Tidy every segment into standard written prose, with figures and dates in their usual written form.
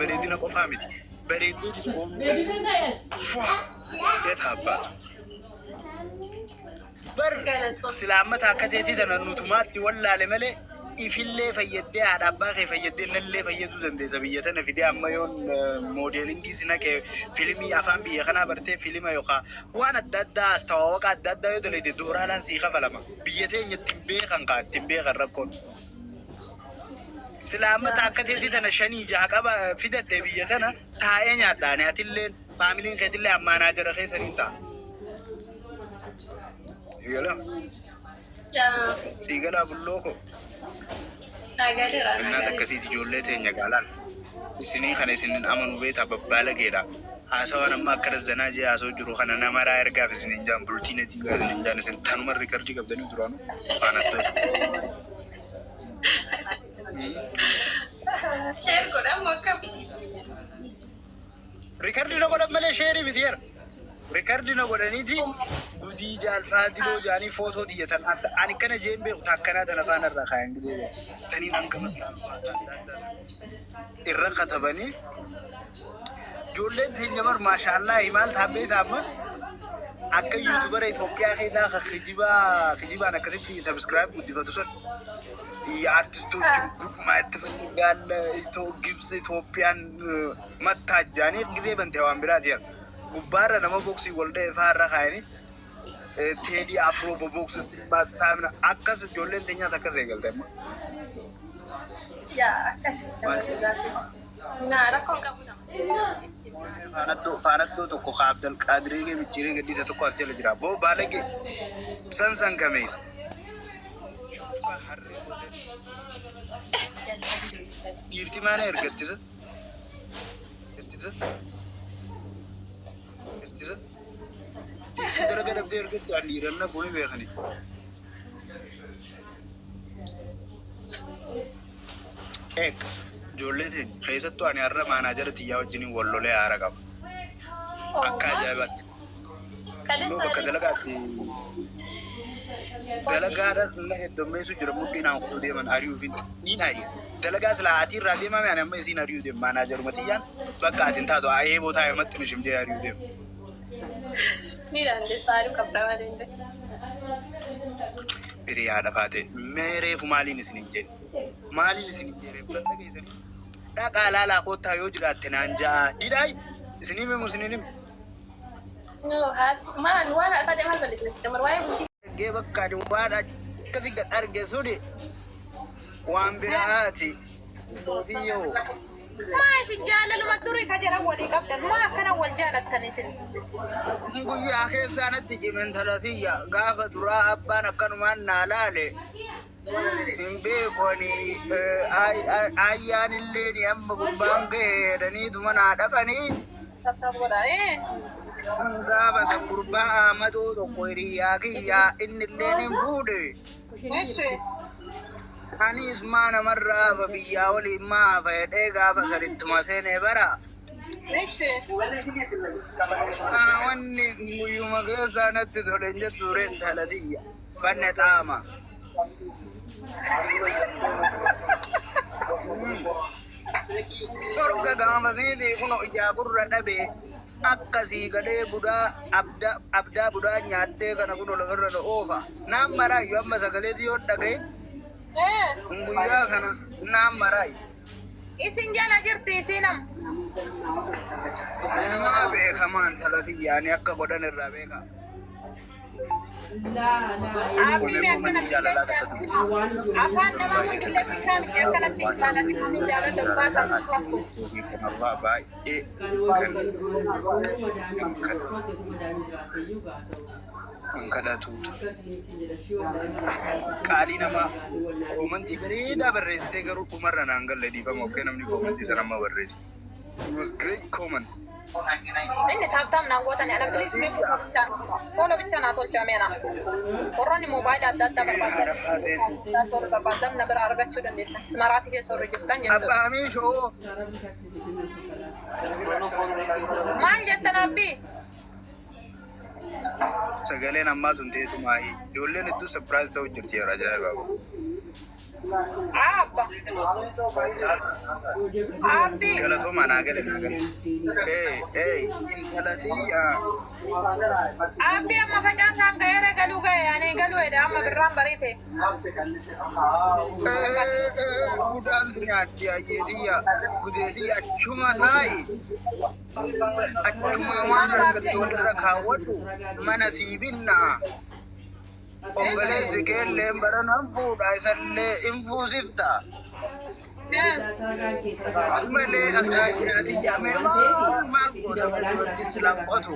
Bareedina qofaa miti. Bareedduutis fua jeeta abbaa. Bar Galatoon. silaa ammata akka teetii tana nutumaatti wallaale malee ifillee fayyaddee, haadha abbaa kee fayyaddee, nallee fayyaduu dandeessa. Biyya tana fidee amma yoon modelingii si naqee, filimii afaan biyya kanaa bartee, filima yookaan waan adda addaa astawaawaqa adda addaa yoo dalagde, dooraalaan sii kafalama. Biyya teenya ittiin beekan kaa ittiin beekan rakkoon. Silaa ammata akka teetii tana shanii jaha qaba fidadhe, biyya tana taa'ee nyaadhaani, atilleen familyn keetillee ammaanaa jara keessaniin ta'a. Siigalaa? Yaa. Siigalaa, bulloo ko? Nagaleera. Innaat Nagalee. Akkasiiti ijoollee teenya gaalaan. Isinii kana isinin amanu beektaa, babbaalageedha. Haasawaan amma akka dazzanaa jee haasa'u jiru kana namaraa ergaaf isinin jaan, bultii na diigaa isinin jaan, isin tanuma recordii qabdanii duraanuu faanattoota. Share godhamu akkam? Recordii na godhan malee shareii miti jara. Recordii na godhaniiti gudii jaalfaa diloo jaanii footoo tiyyatan adda ani kana jeen beeku takkanaa tana faana irraa kaayan gisee taniin hanga maslaa irra katabanii. Ijoolleen teenya bar maashaallahi maal taabbee taamma akka YouTubera Itoophiyaa keessaa kan kijibaa kijibaan akkasitti subscribe guddifatu sun artistoota gudmaa itti fayyadaman Gibsi Itoophiyaan mattaajjaanii gisee bante waan biraati. Gubbaarra nama boksii wal dha'e fa'aa irra kaayanii Teedii Afroo boboksuu taamina akkas ijoolleen teenyaas akkas eegalte amma. Yaa, akkas nama. Na rakkoon qabu nama. Faanaddoo tokko ka Abdalqaadirii gee micciiree gaddisa tokko as jala jira. Boo baalagee san san kameessa. Shufka harree godhe. Dhiirti maana ergattisa? Gaddisa? Gaddisa? Dhiirti dalaga dhabdee ergatti an dhiiranna goone beekani. Eek, ijoollee teenya keessattuu ani har'a managera tiyyaa wajjiniin wal lolee haara qaba. Akka ajaa'ibaatti. Innoo bakka dalagaatti dalagaadha na heddummeessu jira, mudhiin aan kutuu deeman ari'uu fi niin ari'a. Dalagaa silaa haati irraa deemame, ani amma isiin ari'uu deema, manageruma tiyyaan bakka ati hin taatu eeboo taa'e maxxinu shimjee ari'uu deema. Ni dandeessa, ari'uu qabda malee hin jedhu. Firii haadha faate, mee reefu maaliin isin hin jedhe? Maaliin isin hin jedhe? Fudhadha keessanii. Dhaqaa laalaa koottaa, yoo jiraatte naan ja'a. Didhaay isinii himu, isiniin himu. No, haati maal waan haadha maal balleessine si jamar waa'ee bultii. Gee, bakka ani waan akkasii gad arge suni waan biraati. Mootiyyoo. Maa isin jaalaluma durii ka jedhan walii qabdan, maa akkana wal jaalattan isin? Guyyaa keessaa natti cime intala tiyya. Gaafa duraa abbaan akkanumaan naa laale. Hin beeku ani, ayyaan illee ni amma gurbaan gahe jedhaniituma naa dhaqanii. Tattaboodha ee. Gaafa san gurbaa Ahmadoo tokko hiriyaa kiyyaa inni illee ni fuudhe. Eshi. Anis maa namarraa hafa, biyyaa waliin maa hafa jedhee gaafa sanittuma seenee bara. Eshi. Wanni guyyuma keessaa natti tole hin jettu ture intala tiyya. Banne xaama. Torga gaafasiiti kun ijaa gurra dhabe, akkasii gadhee budaa abdaa abdaa budaa nyaattee kana kun lafarra na oofa. Naan maraayyuu amma sagalee si yoo dhagaye Ee. guyyaa kana naan maraayi. Isin jala jirti isin am. Maa beekamaa intala tiyyaanii akka godhan irraa beekaa. Abbii Kun mee koomantii akkanatti jaalalaa jecha takka dubbisa. afaan namaa hundillee bishaan miti, akkanatti jaalatti kan jaalala baatan rakko. TikTokii kanarraa baay'ee kan kadhatuutu. Qaalii namaa, commentii bareedaa barreessitee garuu dhumarra naan galle, dhiifama. Okay, namni commentii sana amma barreesse. It was great comment. Inni tap tap naan gootani ana, please, mee follow bichaa naa tolchaa mee ana. Warroonni moobaayilii adda addaa Haadha faateeti. barbaadan barbaadan na bira argachuu dandeessan. Maraatii keessa warri jirtan jechuudha. Abbaa Amiishoo. Maal jettan, abbii? Sagaleen ammaa tun teetu maahi. Ijoolleen hedduu surprise ta'u jirti yeroo ajaa'ibaa. Abba. Abbi. Galatoomaa naa gale naa gale. Ee ee intala tiyya. Abbi amma facaasaan ga'eera galuu ga'e ani galuu jedhe amma birraan bariite. Gudaan si nyaatti ayyeetiyya gudeetiyya achuma taa'i. Achuma waan argattu walirra kaawwadhu mana sii binnaa. Obboleessi keelleen baranaan fuudha isallee hin fuusifta. Malee as ashaatiyya mee maal maal goota mee dubartiin silaan qotu.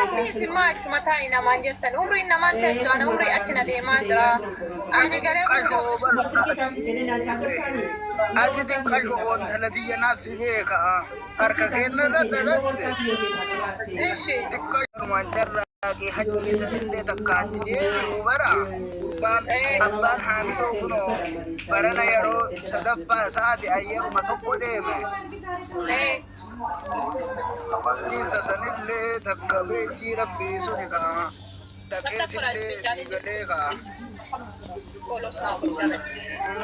Abbi isin maa achuma taa'i namaan jettan umriin namaan teettu ana umrii achi na deemaa jira. Ani garee Xiqqashoo ati xiqqashoo intala tiyya naaf si beeka harka kenna dadhabatte. Ishi. Xiqqashumaan carraaqee hajji sanillee takkaatti deebi'u bara. Abbaan haamiloo kunoo barana yeroo sadaffaa isaati ayyaanuma tokko deeme. Isa sanillee takka beektii rabbii suni kaa. Dhaqeetillee sii galee kaa.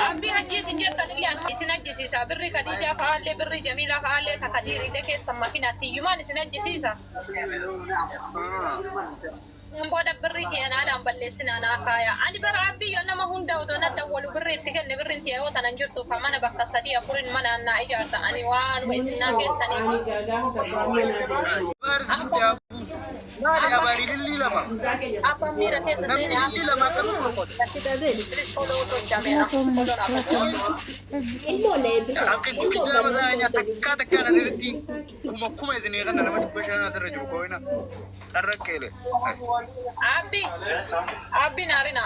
Abbi hajji isin jettan illee isin ajjisiisa. Birri Khadijaa fa'aallee birri Jamiilaa fa'aallee ta Kadiirillee keessan makina tiyyumaan isin ajjisiisa. Booda birri kiyyan haalaan balleessinaa naa kaaya. Ani bara abbi yoo nama hunda odoo na dawwalu birri itti kenne birri itti yoo tanan jirtu ka mana bakka sadii afurin mana naa ijaarta. Ani waanuma isin naa geessaniif. Abaarsi buusu. Maali abaari lillii lama? Abbaan miira keessa Namni seenee lillii lama akkamitti boqota? Foloo tolchameera. Foloo naa Akka kitaaba isaa nyaata takkaa takkaan asirratti kuma kuma isinii kana nama 500 asirra jiru kooyina xarraqqeele. Abbi abbi naarina.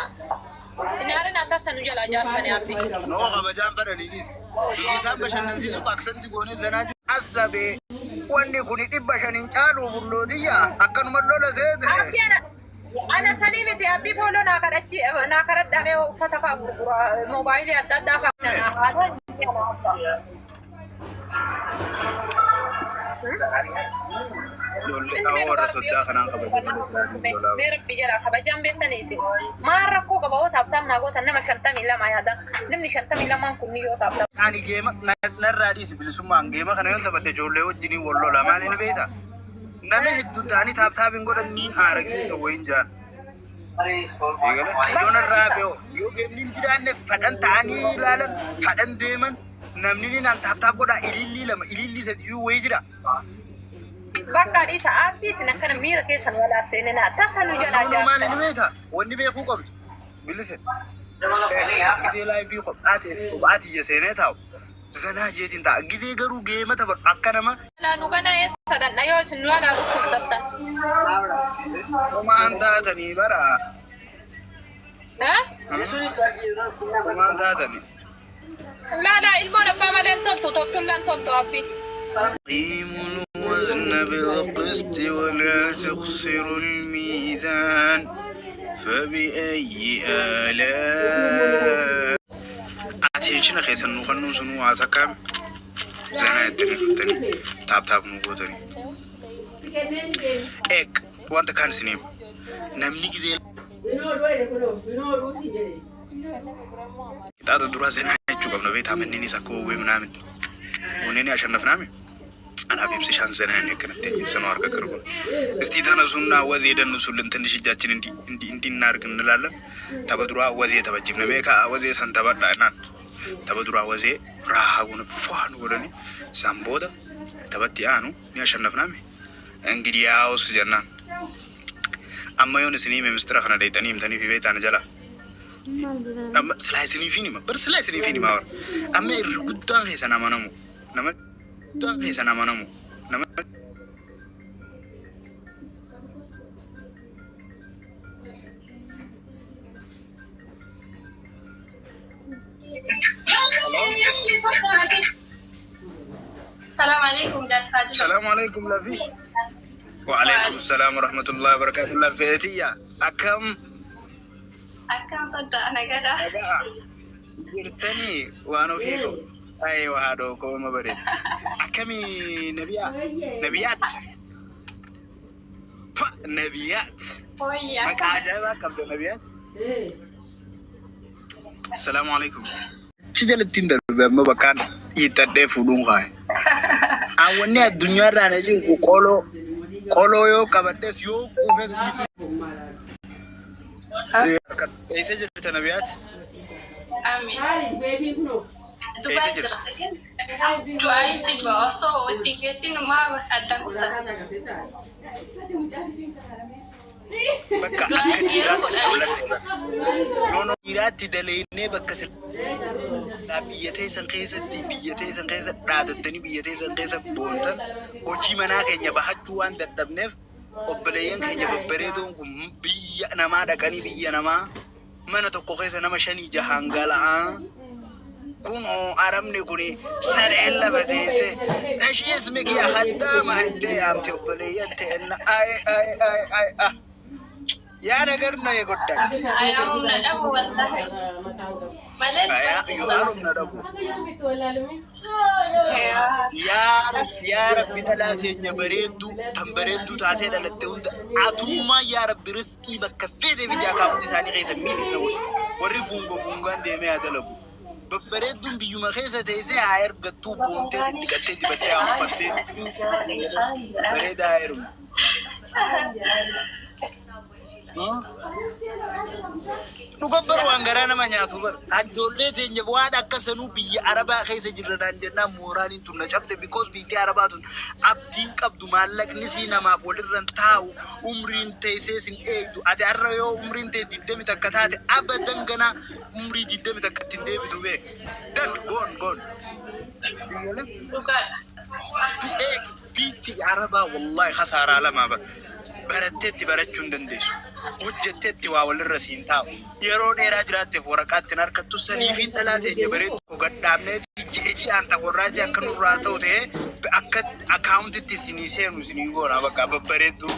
Naarina tasa nu jala jaartani abbi. Noo kabajaan fadhaniinis isaan bashannansiisuuf aksanti goonee zanaa jiru. Asabee wanni kuni 500 caalu bullootiyya akkanuma lola seete. Abbi ana ana sanii miti abbi fooloo naa kadhachi naa kadhadhamee uffata fa'a gurgura moobaayilii adda addaa fa'a naa haadha. Ijoollee awwa warra soddaa kanaan kabajee malee. Mee rabbi jala kabajaan beektanii isin maal rakkoo qaba yoo taaptaam naa gootan nama 52 yaada namni 52 kun yoo taaptaam. Ani geema narraa dhiisi bilisummaan geema kana yoo taphadhe ijoollee wajjiniin wal lola maal inni beektaa? Nama hedduu ta'anii taaptaap hin godhan niin aaragsiisa wayin jaan. Yoo narraa beeku yoo geemni hin jiraanne fadhan ta'anii ilaalan fadhan deeman namni ni naan taaptaap godhaa ilillii lama ilillii sadiyyuu wayii jira. Bakka dhiisa abbi isin akkana miira keessan walaa seeninaa tasa nu jalaa Namni maal inni jaartan. beektaa? Wanni beekuu qabdu bilise. Gisee laayivii kophaa ta'e kophaa tiyya seenee taa'u zanaa jeetiin ta'a. Gisee garuu geema taphadhu akka nama Nu gana eessa dhandha yoo isin nu jalaa dhukkubsattan. Homaan taatanii bara. Eh? Homaan taatanii. Laalaa ilmoon abbaa malee hin toltu toltullaan toltu abbi. أقيموا الوزن بالقسط ولا تخسروا الميزان فبأي آلاء Attention keessan nu kennuun sunuu waa takkaam zanaa ittanii dhuftanii taap taap nu gootanii. Eeg wanta kaan isinii himu. Namni gizee qixaaxa duraa zanaa jechuu qabna beektaa manniinis akka oowwee ምናምን ሆኔን ያሸነፍናሚ anaaf ibsishaan ዘና inni akkanatti eenyu harka ቅርቡ እስቲ ተነሱና ወዜ ደንሱልን ትንሽ እጃችን እንዲ እንዲ እንዲ እናድርግ እንላለን። Tapha duraa wazee taphachiifne beekaa wazee san taphadha jennaan tapha duraa wazee raahaa goone faanu godhanii san booda taphatti aanu ni ashannafnaami. እንግዲህ ያውስ jennaan amma yoon isinii hime mistira kana dheeyxanii himtanii fi beektaan jala amma silaa isiniifin hima bar silaa isiniifin hima bara amma irra guddaan keessan amanamu nama guddaan keessan amanamu nama Salaam alaikum jaalfaa. Salaamu alaikum Lafi. Wa alaikum salaam wa rahmatullahi wa barakatuh Lafeetiyya. Akkam Akkam soddaa nagadaa. Nagaa jirtanii waan ofii koo. Ay waa haadhoo koo ma bareeda. Akkami nabiyaa nabiyaat. Fa nabiyaat. Wayyaa Maqaa ajaa'ibaa qabda nabiyaat. Salaamu alaikum. Achi jalatti hin darbe amma bakkaan hiixadhee fuudhuun kaa'e. Hawwanni addunyaarraa na cinqu qoloo qoloo yoo qabadhes yoo quufes dhiisu. Eessa jirta Nabiyaat? Amiin. Eessa Dubaay jirta? jira. Du'aa isin ba'a osoo ittiin geessin maa addaan kuttan. Bakka Du'aa akka yeroo dhiiraatti godhanii. saalladhe. No, no, dhiiraatti daleennee bakka silaa biyya teessan keessatti, biyya teessan keessa dhaadattanii, biyya teessan keessa boontan, hojii manaa keenya bahachuu waan dadhabneef obboleeyyan keenya babbareedoon kun biyya namaa dhaqanii biyya namaa mana tokko keessa nama shanii jahaan gala'aa. Kunoo arabni kun sareen lafa teesse ishiis mikiya haddaama ittee yaamte obboleeyyan ta'enna ay ay ay ay ah yaa nagar na godhan. Ayaa humna dhabu wallahi. Malee Ayaa Dubaay yoo keessa. humna dhabu. Yaa Rabbi, yaa Rabbi, dhalaa teenya bareedduu tan bareedduu taatee dhalatte hunda atummaa yaa Rabbi riskii bakka feete fidi, akaawwanti isaanii keessa miidhagina godhu. Warri fuungoo fuungaan deemee haa dalagu. Babbareedduun biyyuma keessa teessee haa ergattuu, boontee dhiqattee dibattee haa uffattee bareedaa haa heerumtu. Dhuga bar waan garaa nama nyaatu bar. Ijoollee teenya waan akka sanuu biyya Arabaa keessa jirradhaan jennaan mooraaniin tun na cabte, because biyyi Arabaa tun abdiin qabdu, maallaqni sii namaaf walirran taa'u, umriin teessee sin eegdu. Ati har'a yoo umriin ta'e 21 taate, abadan ganaa umrii 21 ittiin deebitu beek. Dan goon goon. Dhugaadha. Biyyi Arabaa wallahi kasaaraa lamaa bar. Baratteetti barachuu hin dandeessu. Hojjetteetti waa walirra siin taa'u. Yeroo dheeraa jiraatteef waraqaatti hin harkattu. Saniif hin dhalaa teenya bareedu gadhaabnee ji'e ji'aan takorraajii akka nurraa ta'u ta'ee akka akaawuntitti isinii seenu isinii goona bakka babbareeddu.